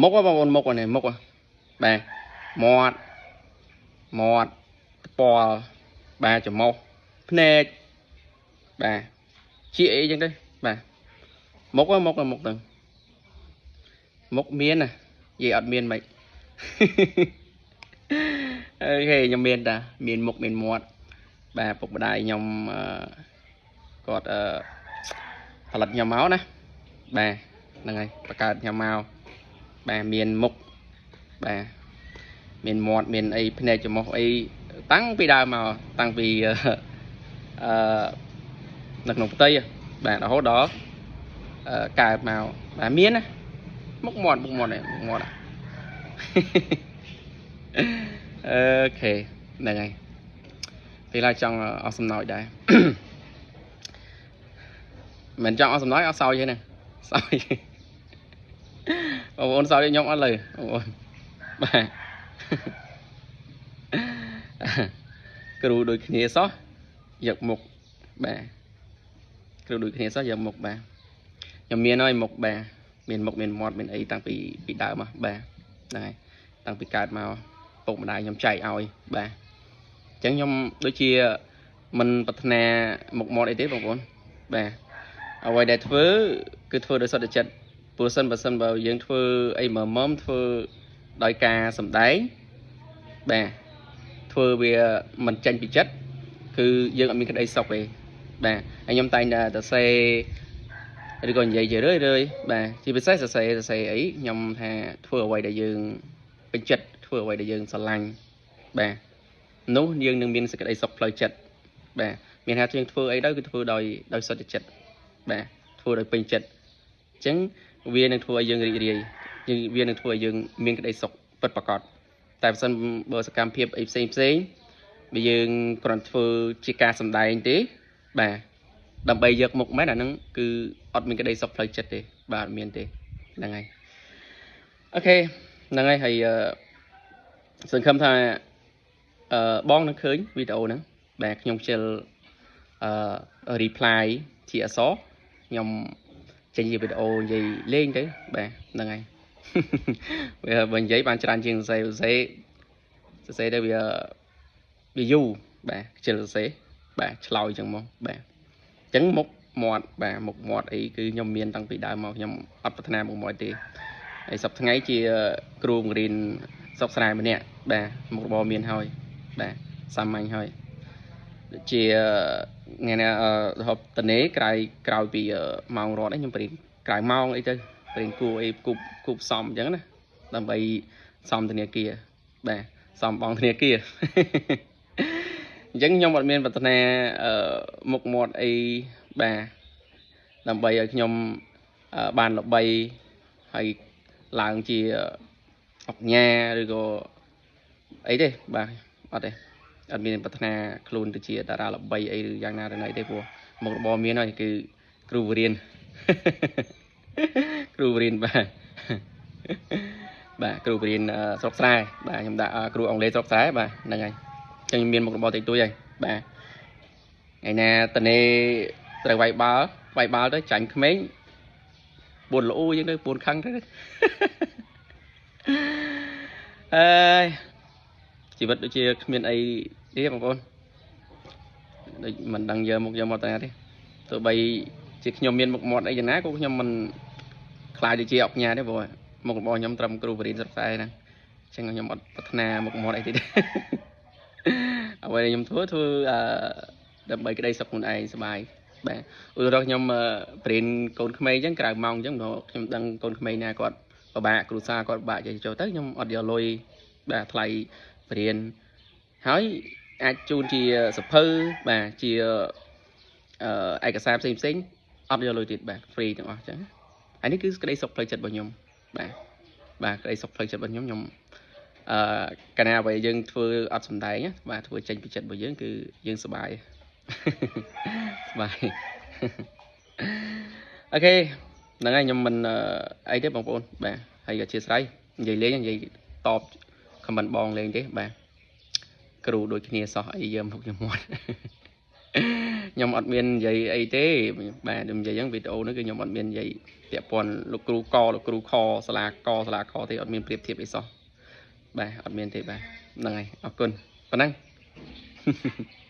មុខបងប្អូនមុខនេះមុខបាទមាត់មាត់តប៉លបាទច្រមុះភ្នែកបាទជាអីចឹងទៅបាទមុខមុខមុខទៅមុខមានណានិយាយអត់មានមិនអូខេខ្ញុំមានតាមានមុខមានមាត់បាទពុកម្ដាយខ្ញុំគាត់ផលិតខ្ញុំមកណាបាទហ្នឹងហើយបង្កើតខ្ញុំមកបាទមានមុខបាទមានមាត់មានអីភ្នែកច្រមុះអីតាំងពីដើមមកតាំងពីអឺនៅក្នុងផ្ទៃបាទរហូតដល់កើតមកបាទមានណាមុខមាត់មុខមាត់មុខមាត់អូខេហ្នឹងហើយពេលឡើយចង់អស់សំណោចដែរមិនចង់អស់សំណោចអស់សោចទេណាសោចបងប្អូនសោចខ្ញុំអត់លើបងប្អូនបាទគ្រូដូចគ្នាសោះយកមុខបាទគ្រូដូចគ្នាសោះយកមុខបាទខ្ញុំមានហើយមុខបាទមានមុខមានមាត់មានអីតាំងពីដើមមកបាទហ្នឹងហើយតាំងពីកើតមកពុកម្ដាយខ្ញុំចែកឲ្យបាទអញ្ចឹងខ្ញុំដូចជាមិនប្រាថ្នាមុខមាត់អីទេបងប្អូនបាទអ្វីដែលធ្វើគឺធ្វើដោយសុទ្ធចិត្តព្រោះសិនបើយើងធ្វើអីមើមធ្វើដោយការសំដែងបាទធ្វើវាមិនចេញពីចិត្តគឺយើងអត់មានក្តីសុខទេបាទហើយខ្ញុំតែងតែសរសេរឬក៏និយាយជារឿយៗបាទជាពិសេសសរសេរអីខ្ញុំថាធ្វើអ្វីដែលយើងពេញចិត្តធ្វើអ្វីដែលយើងស្រឡាញ់បាទនោះយើងនឹងមានសេចក្តីសុខផ្លូវចិត្តបាទមានថាយើងធ្វើអីទៅគឺធ្វើដោយសុទ្ធចិត្តបាទធ្វើដោយពេញចិត្តអញ្ចឹងវានឹងធ្វើឲ្យយើងរីករាយវានឹងធ្វើឲ្យយើងមានក្តីសុខពិតប្រាកដតែបើសិនបើសកម្មភាពអីផ្សេងផ្សេងបើយើងគ្រាន់ធ្វើជាការសម្ដែងទេបាទដើម្បីយកមុខមែនអាហ្នឹងគឺអត់មានក្តីសុខផ្លូវចិត្តទេបាទអត់មានទេហ្នឹងហើយអូខេហ្នឹងហើយហើយសង្ឃឹមថាបងនឹងឃើញវីដេអូហ្នឹងបាទខ្ញុំខ្ជិលreply ជាអក្សរខ្ញុំចេញជាវីដេអូនិយាយលេងទៅបាទហ្នឹងហើយវាបើនិយាយបានច្រើនជាងសរសេរសរសេរទៅវាយូរបាទខ្ជិលសរសេរបាទឆ្លោយចឹងមកបាទអញ្ចឹងមុខមាត់បាទមុខមាត់អីគឺខ្ញុំមានតាំងពីដើមមកខ្ញុំអត់ប្រាថ្នាមុខមាត់ទេហើយសប្តាហ៍ថ្ងៃជាគ្រូបង្រៀនស្រុកស្រែម្នាក់បាទមុខរបរមានហើយបាទសាមញ្ញហើយជាថ្ងៃណារហូតតនេក្រោយពីម៉ោងរត់ខ្ញុំបរៀនក្រៅម៉ោងអីទៅបរៀនគួរអីគូបសំអញ្ចឹងណាដើម្បីសំធនាគារបាទសំបងធនាគារអញ្ចឹងខ្ញុំអត់មានប្រាថ្នាមុខមាត់អីបាទដើម្បីឲ្យខ្ញុំបានល្បីហើយឡើងជាអុកញ៉ាឬក៏អីទេបាទអត់ទេអត់មានប្រាថ្នាខ្លួនទៅជាតារាល្បីអីឬយ៉ាងណាទៅណីទេព្រោះមុខរបរមានហើយគឺគ្រូរៀនគ្រូរៀនបាទបាទគ្រូរៀនស្រុកស្រែបាទខ្ញុំដាក់គ្រូអង់គ្លេសស្រុកស្រែបាទហ្នឹងហើយអញ្ចឹងមានមុខរបរតិចតួចហើយបាទថ្ងៃណាតនេត្រូវវាយបាល់ទៅចាញ់ក្មេងពួនល្អអញ្ចឹងទៅពួនខឹងទៅអើយជីវិតដូចជាគ្មានអីទេបងប្អូនដូចមិនដឹងយកមុខយកមាត់តាណាទេទោះបីជាខ្ញុំមានមុខមាត់អីយ៉ាងណាក៏ខ្ញុំមិនខ្លាចទៅជាអុកញ៉ាទេព្រោះមុខរបស់ខ្ញុំត្រឹមគ្រូបរិញ្ញាស្រុកស្រែហ្នឹងអញ្ចឹងខ្ញុំអត់ប្រាថ្នាមុខមាត់អីទេអ្វីដែលខ្ញុំធ្វើដើម្បីក្តីសុខខ្លួនឯងសប្បាយបាទឧទាហរណ៍ខ្ញុំបរិញ្ញាកូនក្មេងអញ្ចឹងក្រៅម៉ោងអញ្ចឹងខ្ញុំដឹងកូនក្មេងណាគាត់ពិបាកគ្រួសារគាត់ពិបាកចូលទៅខ្ញុំអត់យកលុយបាទថ្លៃបរិញ្ញាហើយអាចជូនជាសភៅបាទជាឯកសារផ្សេងផ្សេងអត់យកលុយទៀតបាទ free ទាំងអស់អញ្ចឹងហើយនេះគឺក្តីសុខផ្លូវចិត្តរបស់ខ្ញុំបាទបាទក្តីសុខផ្លូវចិត្តរបស់ខ្ញុំខ្ញុំកាលណាអ្វីយើងធ្វើអត់សំដែងបាទធ្វើចេញពីចិត្តរបស់យើងគឺយើងសប្បាយសប្បាយអូខេហ្នឹងហើយខ្ញុំមិនអីទេបងប្អូនបាទហើយអធិស្ឋាននិយាយលេងនិយាយតបខមមិនបងលេងទេបាទគ្រូដូចគ្នាសោះអីយើងមុខយើងមាត់ ខ្ញុំអត់មាននិយាយអីទេ បាទ ខ្ញុំនិយាយហ្នឹង វីដេអូនេះគឺខ្ញុំអត់មាននិយាយពាក់ព័ន្ធលោកគ្រូក លោកគ្រូខ សាលាក សាលាខទេ អត់មានប្រៀបធៀបអីសោះ បាទ អត់មានទេ បាទ ហ្នឹងហើយ អរគុណប៉ុណ្ណឹង។